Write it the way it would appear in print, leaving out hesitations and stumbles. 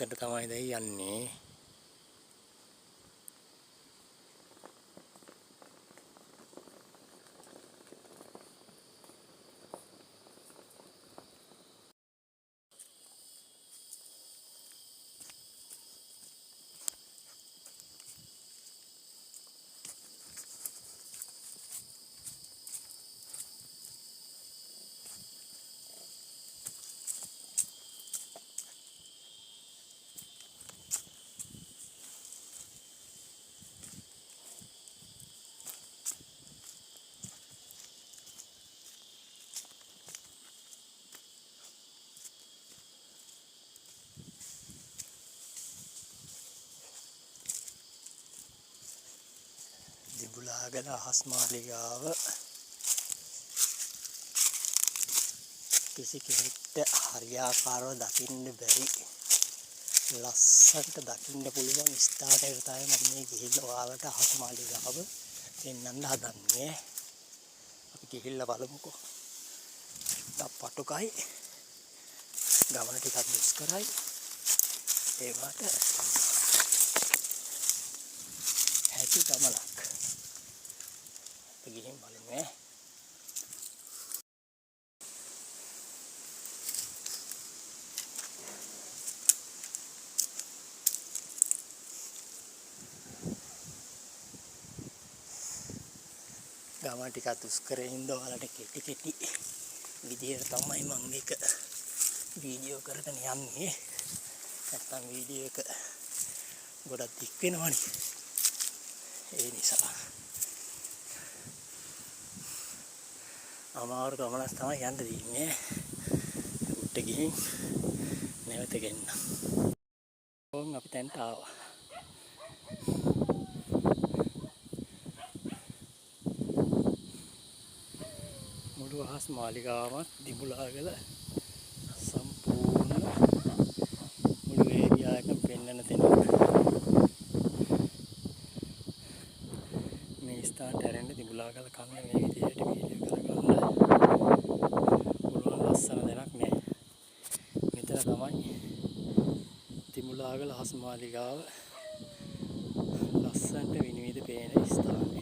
එතනට තමයි දැන් යන්නේ. දිඹුලාගල අහස් මාලිගාව කිසි කෙනෙක්ට හරියාකාරව දකින්න බැරි ලස්සනට දකින්න පුළුවන් ස්ථානයකට තමයි මම මේ ගිහිල්ලා ඔයාලට අහස් මාලිගාව පෙන්වන්න හදන්නේ. අපි ගිහිල්ලා බලමුකෝ. ටිකක් පටුකයි. ගමන ටිකක් දුෂ්කරයි. ඒ වුණාට හැකි ගමනක්. අපි ගිහින් බලමු ඈ. ගමන ටිකක් දුෂ්කර හින්දා ඔයාලට කෙටි කෙටි විදියට තමයි මම මේක වීඩියෝ කරගෙන යන්නේ. නැත්තම් වීඩියෝ එක ගොඩක් දික් වෙනවනේ. ඒ නිසා අමාරු ගමනක් තමයි යන්න තියෙන්නේ. උඩට ගිහින් නැවත ගෙන්න. ඕන් අපි තැනට ආවා. මුළු අහස් මාලිගාවත් දිඹුලාගල සම්පූර්ණ මුළු ඒරියා එකම පෙන්වන තැනක්. මේ ස්ථානට ඇරෙන්න දිඹුලාගල කන්න මේ විදිහට වීඩියෝ කරගන්න පුළුවන් ලස්සන තැනක් නෑ. මෙතන තමයි දිඹුලාගල අහස් මාලිගාව ලස්සනට විනිවිද පේන ස්ථානය.